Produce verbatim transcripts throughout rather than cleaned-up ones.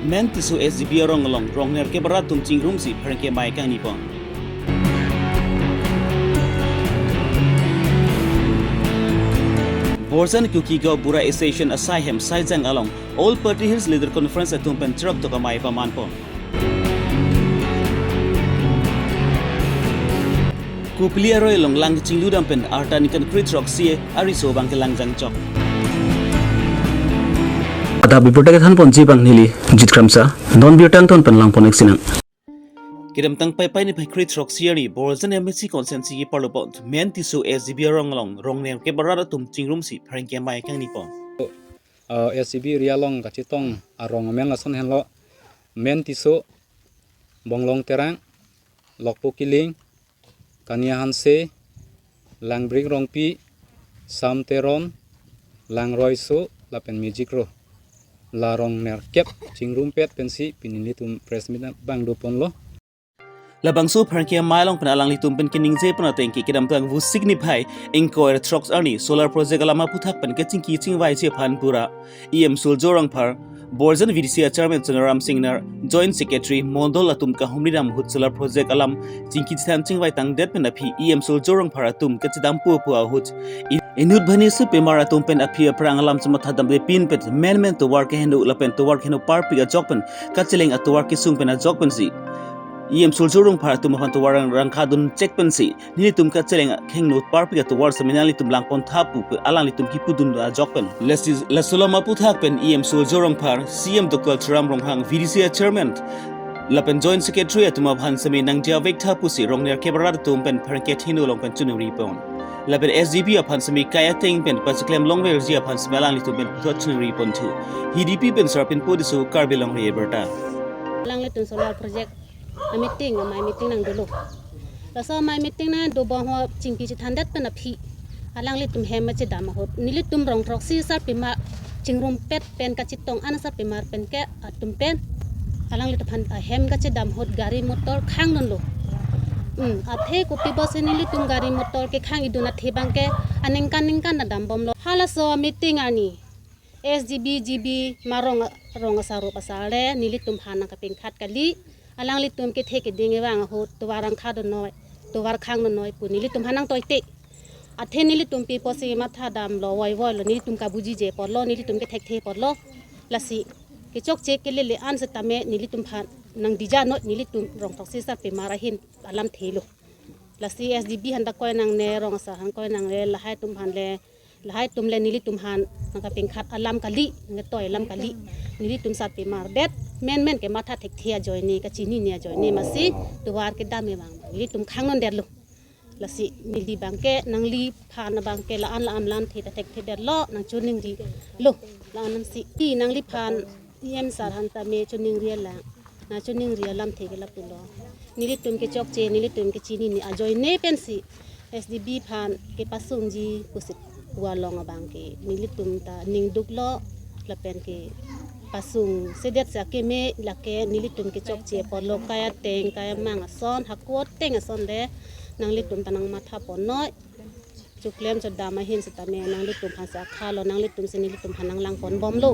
Men Tisso S G B arong along rong nerkep arat atum chingrumsi pherangke amei kangni pon. Borjan Kuki Gaon Bura Association asai hem Saijang along All Party Hills Leader Conference atum pen cheroktok amei paman pon. Kopili aroi along lang chingludam pen arta ningkan kre-throksi ariso abang kelang jangchok. Adap report kethan ponji abang neli Jit Kramsa, non birta angton pen lang pon-ik sinang. Kedamtang Paipai niphai kre-throksi arni Borjan M A C constituency keparlo pon Men Tisso S G B arong along rong nerkep arat atum chingrumsi pherangke amei kangni pon. Uh, S G B area along kachetong arong amen lason henlo: Men Tisso, Bonglong Terang, Lokpo Killing, Kania Hanse, Langbrik Rongpi, Sam Teron, Langroi So lapen Magic Ro. La rong nerkep chingrumpet pensi pini nelitum press meet abang do ponlo. Labangso pherangke amei along pen alanglitum pen keningje pon ateng ke kedamtang Vosik niphai ingkoi ra throk arni solar project alam aphuthak pen kachingki chingvaiji aphan pura E M Surjya Rongphar, Borjan V D C a chairman Sonaram Singnar, Joint Secretary, Mondol atum kahumri dam ahut solar project alam chingki chethan chingvai tangdet pen aphi E M Surjya Rongphar atum kachedampo pu ahut in-, inut bhani su pemar atum pen aphi aphrang alam chemathadamde pinpet men men tovar keheno lapen tovar keheno parpik ajok pen kacheleng atovar kesung pen ajok pensi E M Surjya Rongphar atum aphan tovar rang, rangkha dun chek pensi nelitum kacheleng akhengno parpik atovar semi nanglitum lang pon tha pu pu alanglitum kipudun ajok pen. Lesi laso alam aphuthak pen E M Surjya Rongphar, C M Doctor Tuliram Ronghang, V D C a chairman lapen Joint Secretary atum aphan semi nangji avek tha pusi rong nerkep arat atum pen pherangke thengno along pen choningri pon. Lapen S G B aphan semi kai ateng pen pachiklem longverji aphan semi alanglitum pen puthot choningri pon thu. Hidipi pen Sarpinpo Tisso, Karbi Longri Abirta. Alanglitum solar project a meeting, amei meeting nangdolo. Laso amei meeting nangdobom ahut chingki chethandet pen aphi alanglitum hem kachedam ahut nelitum rong throksi sarpimar chingrumpet pen kachetong an sarpimar pen ke atum pen alanglitum aphan ahem kachedam ahut gari motor khangdunlo. Hmm, athe kopi pusi nelitum gari motor kekhang idun athe abang ke aningkan ningkan ta dambomlo. Halaso meeting arni S G B, G B, marong, rong asar rup asar le nelitum aphan nangkapingkhat kali. Alanglitum kethe keding evang ahut tovar rangkha dunnoi, tovar khang dunnoi pu nelitum aphan nangtoite. Athe nelitum pi pusi mathadamlo, voi voilo, nelitum kabujije apotlo, nelitum kethekthe apotlo. Lasi kechokche kelele an setame nelitum aphan nangdija noi, nelitum rong throksi sarpimar ahin alamthelo. Lasi S G B aphan ta koi nangne, rong asar aphan koi nangne, lahai atum aphan le, lahai atum le nelitum aphan nangkapingkhat alam kali, nangketoi alam kali. Nelitum sarpimar det, men men ke matha thekthe ajoine, kachinine ajoine masi tovar kedam evang nelitum khangdundetlo. Lasi neli abang ke nangliphan abang ke la-an la-an lamthe ta thekthedetlo, nangchoningrilo. La-an lamsi. Ti nangliphan E M sir aphan tame choningri alam, nangchoningri alamthe ke lapulo. Nelitum kechokche, nelitum kechinine ajoine pensi S G B aphan kepasungji pusi pu along abang ke nelitum ta ningduklo lapen kepasungsedet si akeme lake nelitum kechokche apotlo, kai ateng, kai amang ason, hako ateng ason le nanglitum ta nangmatha ponnoi. Choklem chodam ahin setame nanglitum aphan si akhalo, nanglitum si nelitum aphan nanglang ponbomlo.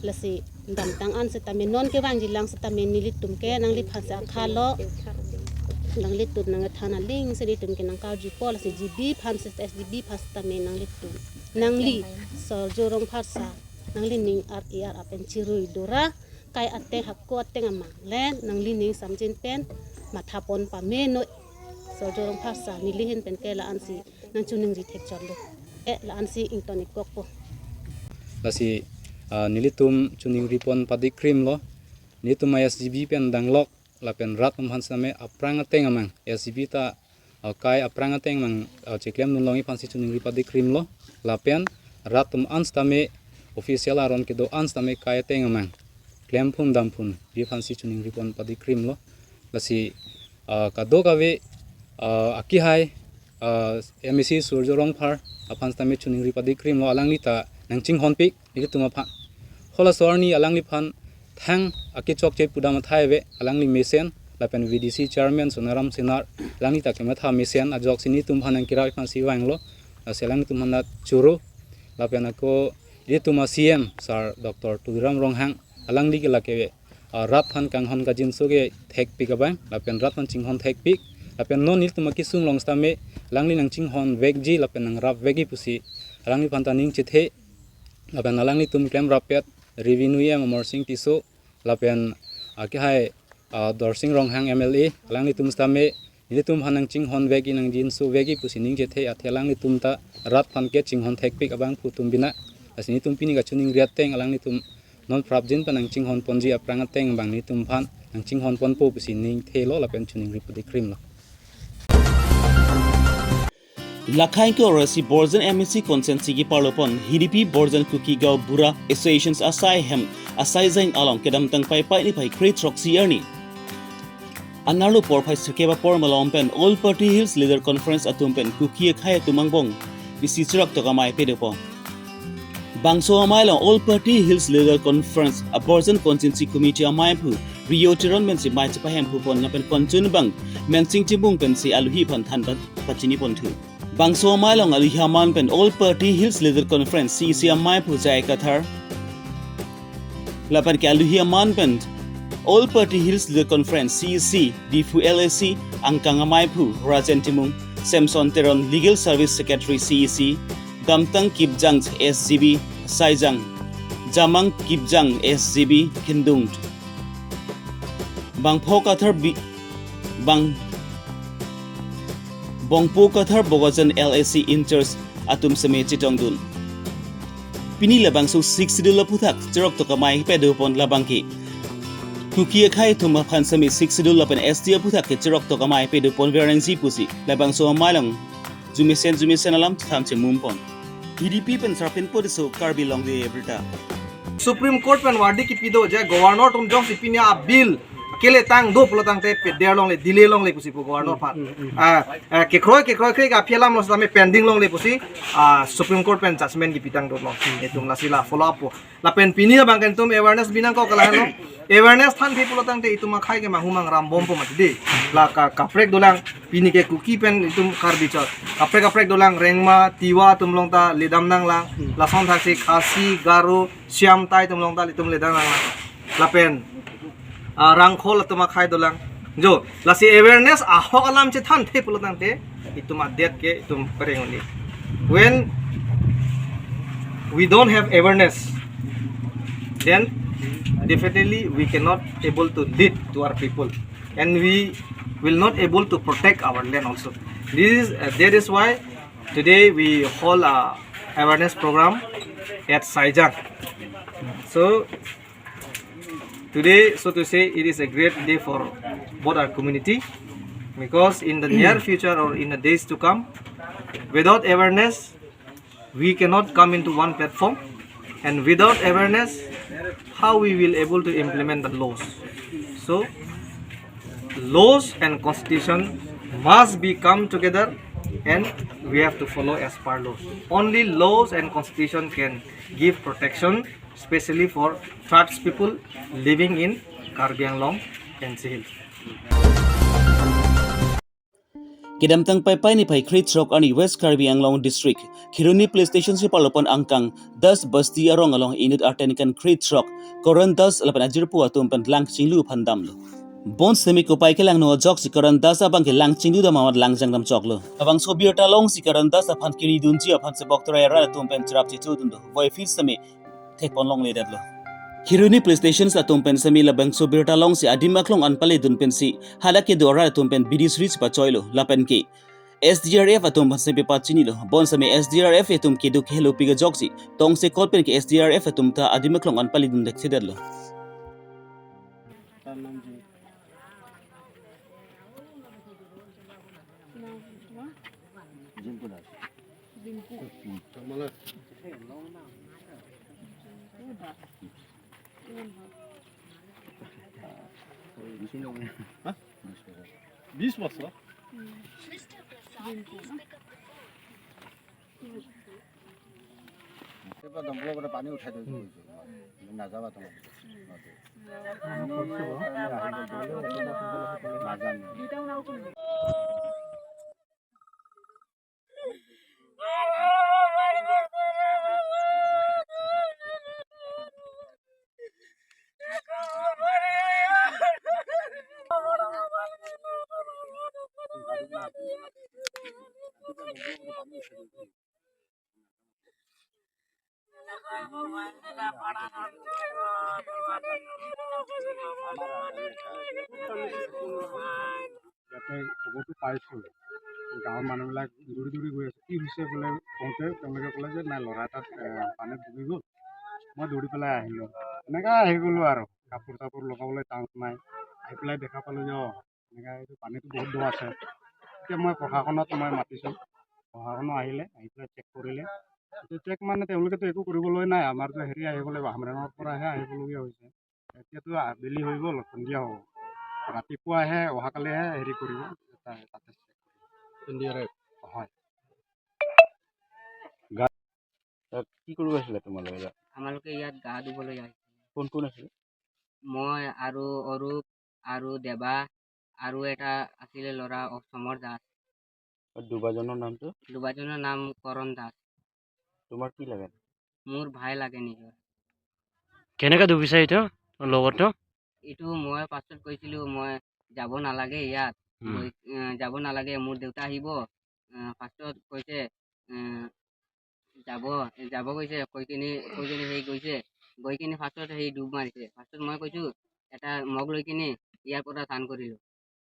Lasi damtang an setame non kevangji lang setame nelitum ke nangliphan si akhalo. Nanglitum nangthan aling si nelitum ke nangkarjupo, lasi G B aphan si, S G B aphan setame nanglitum, nangli Surjya Rongphar sir, nanglining ar-i ar-a pen chirui dora, kai ateng, hako ateng amang le nanglining samjin pen matha pon pamenoi. Surjya Rongphar sir, neli ahin pen ke la-ansi nangchoningri thekchotlo. Eh, la-ansi ington-ik kokpo. Lasi, ah, nelitum choningri pon padikrimlo. Nelitum S G B pen danglok lapen rat atum aphan setame aphrang ateng amang, S G B ta, ah, kai aphrang ateng amang, ah, chiklemdun longji aphansi choningri padikrimlo. Lapen rat atum an setame, official aron kedo an setame kai ateng amang klemphun damphunji aphansi choningri pon padikrimlo. Lasi, ah, kadokave, ah, akehai, ah, M A C Surjya Rongphar aphan setame choningri padikrimlo, alangli ta nangchinghonpik nelitum aphan. Halaso arni alangliphan thang akechokche pudam athai ave, alangli mesen lapen V D C chairman Sonaram Singnar, alangli ta kematha mesen ajoksi nelitum aphan nangkerapji aphansi vanglo. Lasi alanglitum aphan ta choro, lapen ako nelitum a C M sir Doctor Tuliram Ronghang, alangli ke lake ah, rat aphan kanghon kangjinso ke thekpik abang, lapen rat aphan chinghon thekpik, lapen non nelitum akesung along sitame, alangli nangchinghon vekji, lapen nangrap vekji pusi, alangliphan ta ning chethe, lapen alanglitum klemrappet, Revenue E M Amarsing Tisso, lapen, ah, kehai, ah, Dorsing Ronghang M L A, alanglitum sitame, nelitum aphan nangchinghon vekji, nangjinso vekji pusi ning chethe, athe alanglitum ta rat aphan ke chinghon thekpik abangphu atum bina. Lasi nelitum pini kachiningri ateng alanglitum non prapjin pen nangchinghon ponji aphrang ateng abang nelitum aphan nangchinghon ponpo pusi ning thelo lapen chiningri pudikrimlo. Lakhai ke orasi Borjan M A C constituency keparlo pon H D P Borjan Kuki Gaon Bura Associations asai hem asai jang along kedamtang Paipai niphai krethrok isi arni anerlo porphai sirkep apor malom pen All Party Hills Leader Conference atum pen Kuki akhei atum angbong isi chiroktok amei padopon. Bangso amei along All Party Hills Leader Conference a Borjan Constituency Committee ameiphu Rio Teron pensi mei chepahemphu pon lapen konchun abang Mensing Timung pensi aluhi aphan than pa- pachini ponthu. Bangso amei along aluhi aman pen All Party Hills Leader Conference C E C ameiphu Jai Kathar, lapen ke aluhi aman pen All Party Hills Leader Conference C E C Diphu L A C angkang ameiphu Rajen Timung, Samson Teron, Legal Service Secretary C E C, Damtang Kipjang S G B Saijang, Jamang Kipjang S G B Khindung, Bangpho Kathar B- Bang Bongpo Kathar Bokajan L A C in-charge atum seme chetongdun. Pini labangso Sixth Schedule aphuthak chiroktok amei padopon labang ke Kuki akhei atum aphan seme Sixth Schedule lapen S T aphuthak ke chiroktok amei padopon verangji pusi labangso amei along jumesen jumesen alam chetham chemum pon. H D P pen Sarpin Podiso Karbi Longri Ebrita. Supreme Court pen wardi kipi do je governor atum jongsi pini a bill kele tang do pulo tangte peder longle, delay longle pusi pu governor aphan. Ah, ah, kekroi kekroi kre ka aphi alam lo sitame pending longle pusi, ah, Supreme Court pen judgment kipi tang do lo. Itum lasi la follow up po. Lapen pini abang ke itum awareness binong ko kalang lo. Awareness thanthe pulo tangte itum akhei ke manghu mangram bompo mati de. La ka kaprek dolang pini ke Kuki pen itum Karbi chot. Kaprek kaprek dolang Rengma, Tiwa atum along ta ledam nanglang. Lason thaksi Khasi, Garo, Siam tai atum along ta itum ledam nanglang. Lapen, ah, Rangkhol atum akhei dolang. Jo, lasi awareness ahok alam chethanthe pulo tangte itum adet ke itum pereng un-e. When we don't have awareness, then definitely we cannot able to lead to our people, and we will not able to protect our land also. This is, uh, that is why today we hold a awareness program at Saijang. So today, so to say, it is a great day for both our community, because in the near future or in the days to come, without awareness, we cannot come into one platform, and without awareness, how we will able to implement the laws? So laws and constitution must be come together, and we have to follow as per laws. Only laws and constitution can give protection, especially for tribes people living in Karbi Anglong N C Hills. Kedamtang Paipai niphai krethrok arni West Karbi Anglong District Kheroni Police Station si palopon angkang Das Basti arong along inut arten kan krethrok Koran Das lapen ajirpo atum pen lang chinglu aphan damlo. Bonsitame kopai kelangno ajoksi Koran Das abang ke lang chinglu dam amat lang jangdam choklo. Labangso birta alongsi Koran Das aphan kiri dunji aphan sebok torai arat atum pen cherap checho dunlo. Voiphit sitame thekpon longledetlo. Kheroni Police Station atum pen sitame labangso birta alongsi adim aklong an pale dun pensi hadak kedo arat atum pen bidi sri chepachoilo lapen ke S D R F atum pen sitame pachinilo. Bonsitame S D R F atum keduk helopik ajoksi tongsekot pen ke S D R F atum ta adim aklong an pale dun thekthedetlo. বিশ বছৰ। এইবাৰ দমকলৰ পৰা পানী উঠাই থৈ গৈছো। নাযাবা তোমালোকে। নাজানো। খবৰটো পাইছোঁ, গাঁৱৰ মানুহবিলাক দৌৰি দৌৰি গৈ আছে, কি হৈছে বোলে কওঁতে তেওঁলোকে ক'লে যে নাই, ল'ৰা এটাত এ, পানীত ডুবি গ'ল, মই দৌৰি পেলাই আহিলোঁ। এনেকৈ আহি গ'লোঁ আৰু, কাপোৰ চাপোৰ লগাবলৈ চান্স নাই। আহি পেলাই দেখা পালোঁ যে অ, এনেকৈ এইটো পানীটো বহুত দ আছে। এতিয়া মই প্ৰশাসনত মই মাতিছোঁ, প্ৰশাসনো আহিলে, আহি পেলাই চেক কৰিলে। চেক মানে তেওঁলোকেতো একো কৰিবলৈ নাই, আমাৰতো হেৰি আহিব লাগিব, হামৰেঙৰ পৰাহে আহিবলগীয়া হৈছে। এতিয়াতো আবেলি হৈ গ'ল, সন্ধিয়া হ'ব। ৰাতিপুৱাহে, অহাকালিহে হেৰি কৰিব, তাতে চেক কৰিব। N D R F. হয়। তাত কি কৰিব আহিছিলে তোমালোকে ইয়াত? আমালোকে ইয়াত গা ধুবলৈ আহিছিলোঁ। কোন কোন আছিলে? মই আৰু অৰূপ আৰু দেৱা আৰু এটা আছিলে ল'ৰা অসমৰ দাস। আৰু ডুবাজনৰ নামটো? ডুবাজনৰ নাম কৰণ দাস। তোমাৰ কি লাগে? মোৰ ভাই লাগে নিজৰ। কেনেকে ডুবিছে এইটো লগৰটো? এইটো মই ফাৰ্ষ্টত কৈছিলোঁ, মই যাব নালাগে ইয়াত, উম। মই, এ, যাব নালাগে, মোৰ দেউতা আহিব। এ, ফাৰ্ষ্টত কৈছে, এ, যাব, এ, যাব কৈছে, কৈ কিনি, কৈ কিনি সেই গৈছে, গৈ কিনি ফাৰ্ষ্টত সেই ডুব মাৰিছে। ফাৰ্ষ্টত মই কৈছোঁ, এটা মগ লৈ কিনি ইয়াৰ পৰা টান কৰিলোঁ।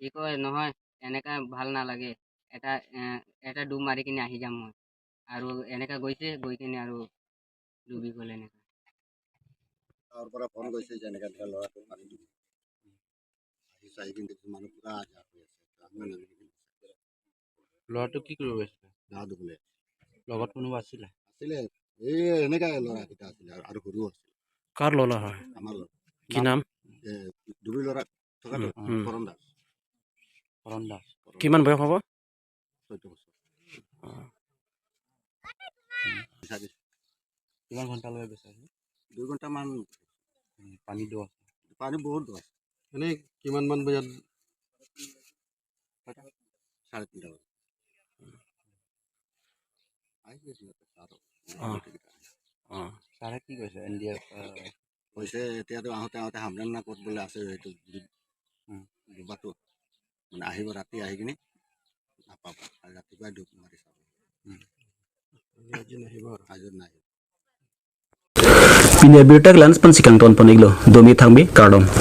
সি কয়, "নহয়, এনেকা ভাল নালাগে, এটা, এ, এটা ডুব মাৰি কিনি আহি যাম মই।" আৰু এনেকা গৈছে, গৈ কিনি আৰু ডুবি গ'ল এনেকা। গাঁৱৰ পৰা ফোন গৈছে যে এনেকা এনেকা ল'ৰাটো পানী ডুবি। আহি চাই কিন্তু মানুহ পুৰা আজাৰ হৈ আছে। আমি নাজানো কি হৈছে। ল'ৰাটো কি কৰিব গৈছিলে? গা ধুবলৈ। লগত কোনোবা আছিলে? আছিলে, এই এনেকা ল'ৰাকেইটা আছিলে আৰু, আৰু সৰু আছিলে। কাৰ ল'ৰা হয়? আমাৰ ল'ৰা। কি নাম? এ, ডুবি ল'ৰা থকাটো, উম, উম। কৰণ দাস। কৰণ দাস। কিমান বয়স হ'ব? চৈধ্য বছৰ। অ। বিচাৰিছো। কিমান ঘন্টালৈ বিচাৰিছে? দুই ঘন্টামান। উম, পানী দ আছে। পানী বহুত দ আছে। এনে কিমান মান বজাত? চাৰে তিনিটা বজাত। আহিছে সিহঁতে, ছাৰ। অ। অ। ছাৰে কি কৈছে? এন ডি আৰ এফ, আহ, কৈছে এতিয়াতো আহোঁতে আহোঁতে হামৰেং না ক'ত বোলে আছে সেইটো ডুব-, উম। ডুবাটো। মানে আহিব ৰাতি আহি কিনি নাপাব। আৰু ৰাতিপুৱাই ডুব মাৰি চাব। উম। আজি নাহিব আৰু। আজি নাহিব। Pini abirta ke la-an pensi kangton pon-iklo, dome thangme kardom.